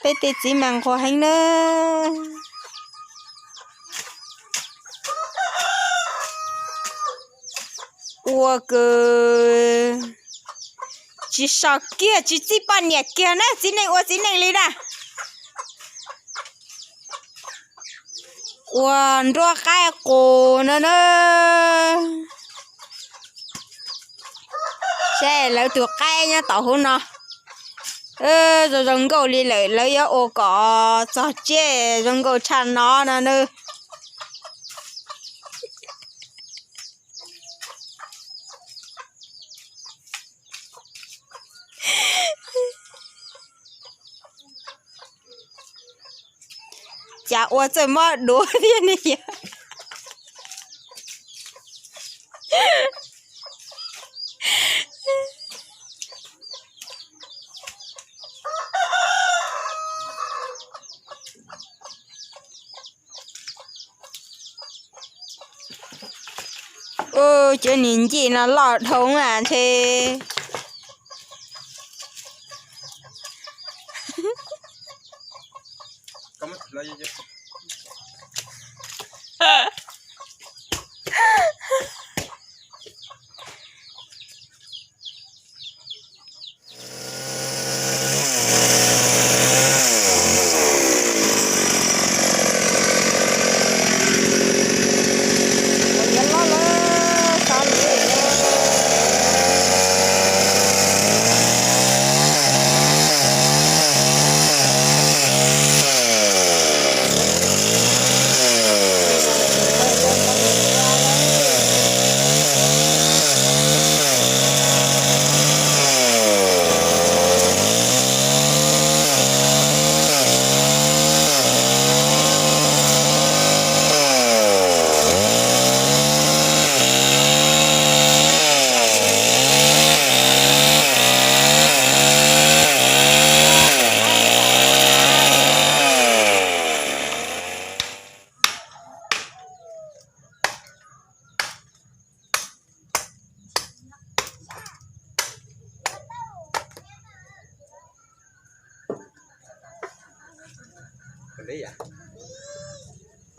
Peb tej txiv mas nquag heev nawb. Ua kws tsis so kiag tsis txij poj niam kiag na, txiv neej ua txiv neej li na. Ua nruab qaib qus no na. Saib lawv tus qaib nyob tom hauv no. Zoo zoo nkauj li lawm, lawv yuav ua kom txog tsiaj zoo nkauj tshaj no no na. Cas ua txawj mob duav thiab ne yom. Ua cov niag ncij no loj dhau mas ntshe.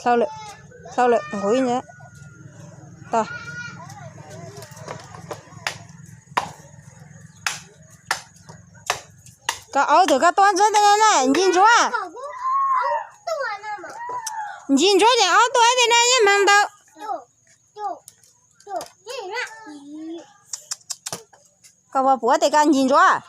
Dhau lawm, dhau lawm, nqus ib ntawd. Koj aub tus koj tuaj ntsuab tej no na, ncig ntsuab. Ncig ntsuab ces aub tuaj tej no yeej mag ntau. Koj puas pom tej koj ncig ntsuab?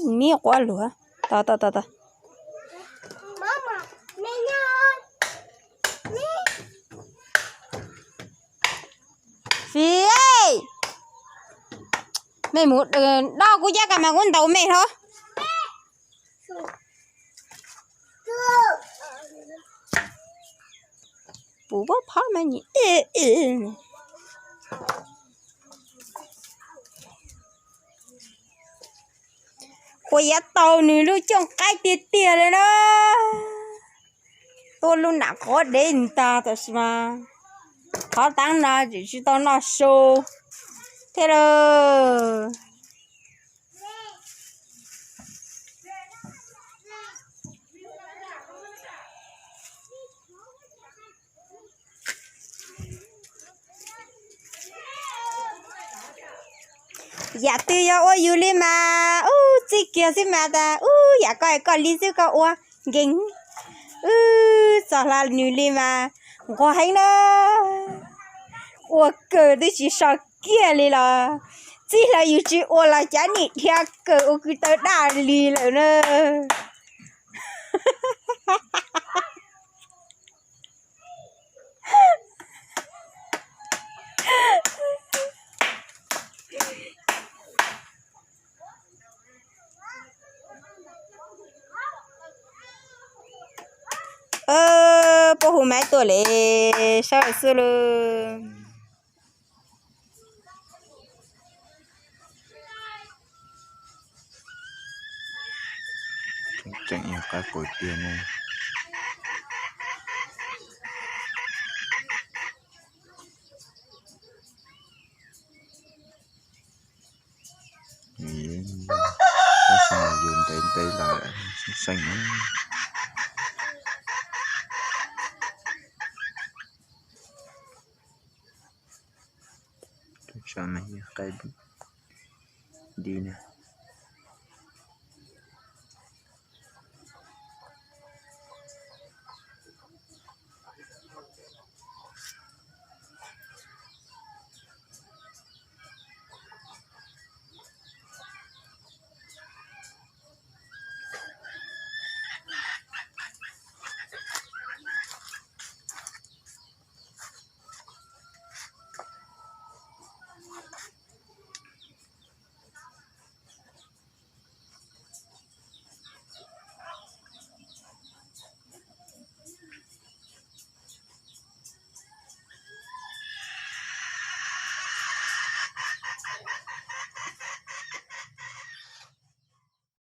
Mib quab luag. Tau tau tau tau. Fiv, mej mus dob kuv cab kas mas kuv ntaus mej hlo. Puv pab phab mas nyi. Ua yav tau nws lub cooj qaib tiag tiag li na. Tuaj lub nam qhov dev ntag tab sis mas qhov tav no tseem tsis tau noj su thiab lauj. Yam twg yog ua yus li mas ub txij kiag xwb mas tas ub yam koj koj li xwb koj ua nkees. Wb txog hla nws li mas nquag heev na. Ua kawg twb tsis so kiag li los txij hla yus tsis ua los cav nim dhia kawg ua kwv taw daj li lawm na. Puab hu maiv tuaj li, sawv daws xwb lauj. Tseem yog qab quav tiag ne. Tab sis yus ntev ntev los xeeb xeeb na. Tus tsov no yog qaib dib na.